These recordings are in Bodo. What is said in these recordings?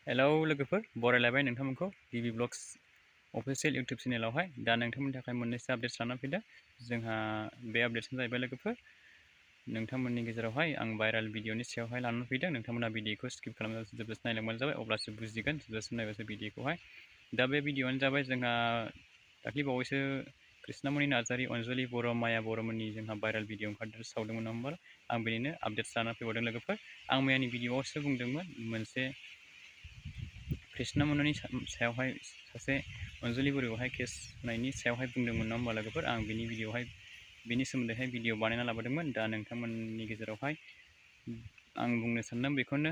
हेलौ लोगोफोर, बरायलायबाय नोंथांमोनखौ गिबि ब्लग्स अफिसियेल इउटुब चेनेलावहाय। दा नोंथांमोननि थाखाय मोननैसो आपडेट्स लानानै फैदों। जोंहा बे आपडेट्सआनो जाहैबाय लोगोफोर, नोंथांमोननि गेजेरावहाय आं भाइराल भिडिअनि सायावहाय लानानै फैदों। नोंथांमोना भिडिअखौ स्किप खालामनानै जोबजासिम नायलांबानो जाबाय, अब्लासो बुजिगोन जोबजासिम नायबासो भिडिअखौहाय। दा बे भिडिअआनो जाबाय जोंहा दाख्लि बावैसो कृष्णामणि नार्जारि, अनजलि बर', माया बर'मोननि जोंहा भाइराल भिडिअ ओंखारदों, सावदोंमोन नङा होमबा। आं बेनिनो आपडेट्स लानानै फैबावदों लोगोफोर। आं मैयानि भिडिअआवसो बुंदोंमोन मोनसे कृष्णामणिनि सायावहाय सासे अनजलि बर'आवहाय केस होनायनि सायावहाय बुंदोंमोन नङा होमबा लोगोफोर। आं बिनि भिडिअआवहाय बिनि सोमोन्दैहाय भिडिअ बानायना लाबोदोंमोन। दा नोंथांमोननि गेजेरावहाय आं बुंनो सानदों बेखौनो,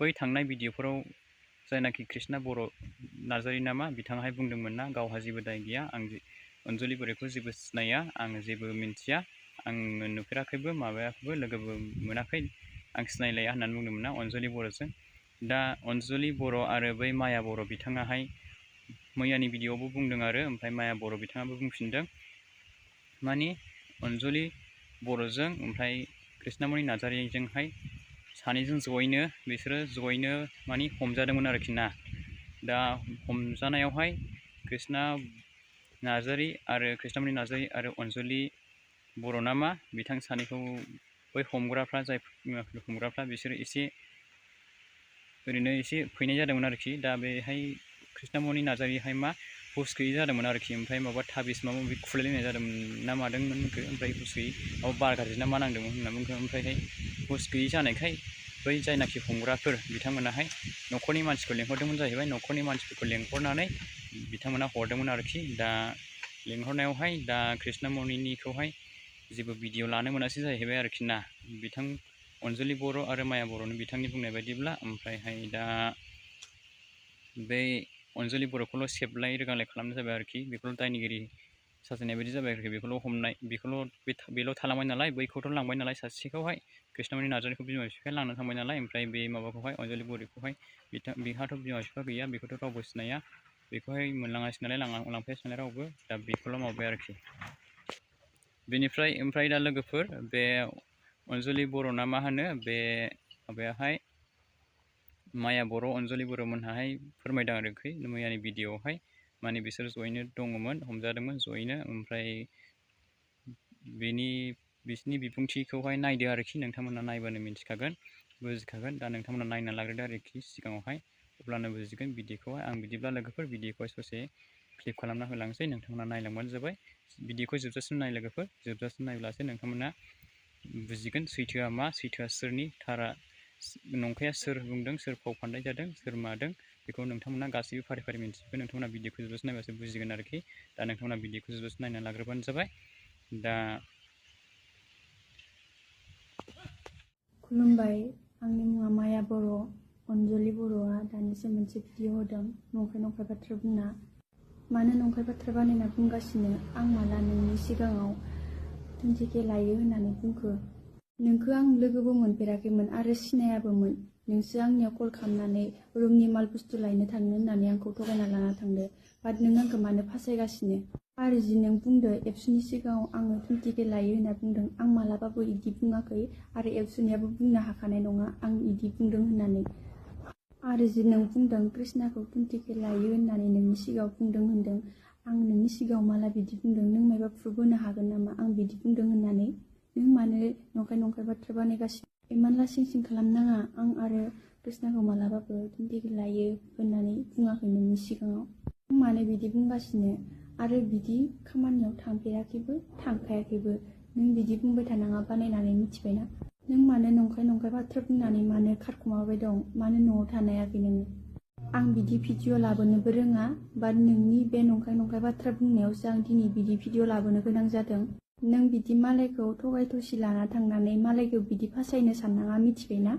बै थांनाय भिडिअफोराव जायनाखि कृष्णा बर' नार्जारि नामा, बिथाङाहाय बुंदोंमोन ना गावहा जेबो दाय गैया, आं अनजलि बर'खौ जेबो सिनाया, आं जेबो मिन्थिया, आङो नुफेराखैबो माबायाखैबो लोगोबो मोनाखै, आं सिनायलाया होननानै बुंदोंमोन ना अनजलि बर'जों। दा अनजलि बर' आरो बै माया बर' बिथाङाहाय मैयानि भिडिअआवबो बुंदों आरो ओमफ्राय माया बर' बिथाङाबो बुंफिनदों, मानि अनजलि बर'जों ओमफ्राय कृष्णामणि नार्जारिजोंहाय सानैजों बिसोरो मानि हमजादोंमोन आरोखि ना। दा हमजानायावहाय कृष्णा नार्जारि आरो कृष्णामणि नार्जारि आरो अनजलि बर' नामा, बिथां सानैखौ बै हमग्राफ्रा, जाय हमग्राफ्रा बिसोरो ओरैनो एसे फैनाय जादोंमोन आरोखि। दा बेहाय कृष्णामणि नार्जारिहाय मा हुस गैयै जादोंमोन आरोखि, ओमफ्राय माबा थाबिस माबा माबि खुलायलायनाय जादोंमोन ना मादोंमोन होनखो, ओमफ्राय हुस गैयै माबा बार गाज्रि ना मा नांदोंमोन होनना बुंखो। ओमफ्रायहाय हुस गैयै जानायखाय बै जायनाखि हमग्राफोर बिथांमोनाहाय न'खरनि मानसिखौ लेंहरदोंमोन जाहैबाय। न'खरनि मानसिफोरखौ लेंहरनानै बिथांमोना हरदोंमोन आरोखि। दा लेंहरनायावहाय दा कृष्णामणिनिखौहाय जेबो भिडिअ लानो मोनासै जाहैबाय आरोखि ना, बिथां अनजलि बर' आरो माया बर'नि बिथांनि बुंनाय बायदिब्ला। ओमफ्रायहाय दा बे अनजलि बर'खौल' सेबलाय रोगालाय खालामनाय जाबाय आरोखि, बेखौल' दायनिगिरि साजायनाय बायदि जाबाय आरोखि, बेखौल' हमनाय, बेल' थालांबाय नालाय, बैखौथ' लांबाय नालाय सासेखौहाय, कृष्णामणि नार्जारिखौ बिमा बिफाया लानानै थांबाय नालाय, ओमफ्राय बे माबाखौहाय अनजलि बर'खौहाय बिहाथ' बिमा बिफा गैया, बेखौथ' रावबो सिनाया, बेखौहाय मोनलाङासै नालाय, लांफायासै नालाय रावबो, दा बेखौल' माबाबाय आरोखि। ओमफ्राय दा लोगोफोर, बे अनजलि बर' ना मा होनो, बे माबायाहाय माया बर', अनजलि बर' मोनहाहाय फोरमायदों आरोखि मैयानि भिडिअआवहाय, माने बिसोर जयैनो दङमोन, हमजादोंमोन जयैनो। ओमफ्राय बिसोरनि बिबुंथिखौहाय नायदो आरोखि, नोंथांमोना नायबानो मिन्थिखागोन, बुजिखागोन। दा नोंथांमोना नायना लाग्रोदो आरोखि सिगाङावहाय, अब्लानो बुजिगोन भिडिअखौहाय। आं बिदिब्ला लोगोफोर भिडिअखौहाय ससे क्लिप खालामना होलांसै, नोंथांमोना नायलांबानो जाबाय। भिडिअखौ जोबजासिम नाय लोगोफोर, जोबजासिम नायब्लासो नोंथांमोना बुजिगोन सैथोआ मा, सैथोआ सोरनि, थारा नंखाया सोर बुंदों, सोर फाव फान्दाय जादों, सोर मादों, बेखौ नोंथांमोना गासैबो फारि फारि मिन्थिगोन। नोंथांमोना भिडिअखौ जोबजासिम नायबासो बुजिगोन आरोखि। दा नोंथांमोना भिडिअखौ जोबजासिम नायना लाग्रोबानो जाबाय। दा खुलुमबाय, आंनि मुङा माया बर'। अनजलि बर'आ दानिसो मोनसे भिडिअ होदों नंखाय बाथ्रा बुंना। मानो नंखाय बाथ्रा बानायना बुंगासिनो, आं माला नोंनि सिगाङाव दिन्थिके लायो होननानै बुंखो? नोंखौ आं लोगोबो मोनफेराखैमोन आरो सिनायाबोमोन। नोंसो आंनियाव कल खालामनानै रुमनि माल बुस्थु लायनो थांनो होननानै आंखौ थगायना लाना थांदो। बाट नों आंखौ मानो फासायगासिनो? आरो जि नों बुंदो एबसुनि सिगाङाव आङो 20K लायो होनना बुंदों, आं मालाबाबो इदि बुङाखै आरो एबसुनियाबो बुंनो हाखानाय नङा आं इदि बुंदों होननानै। आरो जि नों बुंदों कृष्णाखौ 20K लायो होननानै नोंनि सिगाङाव बुंदों होनदों, आं नोंनि सिगाङाव माला बिदि बुंदों? नों मायबा प्रुफ होनो हागोन नामा आं बिदि बुंदों होननानै? नों मानो नंखाय बाथ्रा बानायगासिनो? इमानला सिं खालामनाङा। आं आरो कृष्णाखौ मालाबाबो 20K लायो होननानै बुङाखै नोंनि सिगाङाव। नों मानो बिदि बुंगासिनो? आरो बिदि खामानियाव थांफेराखैबो, थांखायाखैबो। नों बिदि बुंबाय थानाङा बानायनानै, मिथिबायना? नों मानो नंखाय बाथ्रा बुंनानै मानो खारखुमाबाय दं? मानो न'आव थानायाखै नोङो? आं बिदि भिडिअ लाबोनोबो रोङा, बाट नोंनि बे नंखाय बाथ्रा बुंनायावसो आं दिनै बिदि भिडिअ लाबोनो गोनां जादों। नों बिदि मालायखौ थगाय थसि लाना थांनानै मालायखौ बिदि फासायनो साननाङा, मिथिबायना?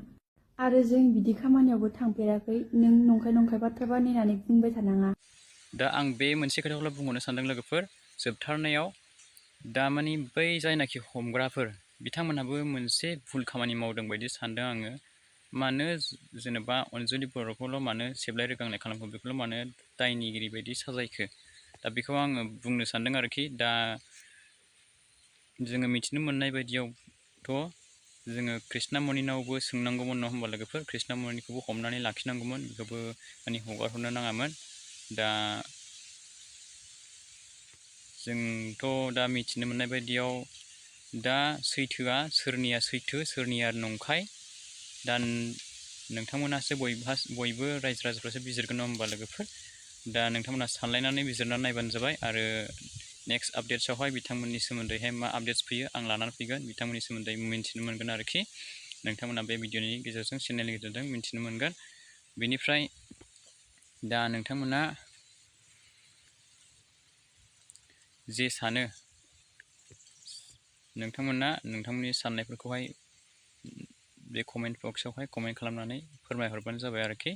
आरो जों बिदि खामानियावबो थांफेराखै, नों नंखाय बाथ्रा बानायनानै बुंबाय थानाङा। दा आं बे मोनसे खोथाखौल' बुंहरनो सानदों लोगोफोर, जोबथारनायाव दा मानि बै जायनाखि हमग्राफोर बिथांमोनहाबो मोनसे भुल खामानि मावदों बायदि सानदों आङो। मानो जेनेबा अनजलि बर'खौल' मानो सेबलाय रोगांलाय खालामखो, बेखौल' मानो दायनिगिरि बायदि साजायखो? दा बेखौ आङो बुंनो सानदों आरोखि। दा जोङो मिथिनो मोननाय बायदियावथ' जोङो कृष्णामणिनावबो सोंनांगौमोन नङा होमबा लोगोफोर, कृष्णामणिखौबो हमनानै लाखिनांगौमोन, बेखौबो माने हगारहरनो नाङामोन। दा जोंथ' दा मिथिनो मोननाय बायदियाव दा सैथोआ सोरनिया सैथो सोरनिया नंखाय दा नोंथांमोनासो बयबो रायजो राजाफ्रासो बिजिरगोन नङा होमबा लोगोफोर। दा नोंथांमोना सानलायनानै बिजिरनानै नायबानो जाबाय, आरो नेक्स्ट आपडेट्सआवहाय बिथांमोननि सोमोन्दैहाय मा आपडेट्स फैयो आं लानानै फैगोन, बिथांमोननि सोमोन्दै मिन्थिनो मोनगोन आरोखि। नोंथांमोना बे भिडिअनि गेजेरजों चेनेलनि गेजेरजों मिन्थिनो मोनगोन। बेनिफ्राय दा नोंथांमोना जे सानो नोंथांमोना नोंथांमोननि साननायफोरखौहाय बे कमेन्ट बक्सआवहाय कमेन्ट खालामनानै फोरमायहरबानो जाबाय आरोखि।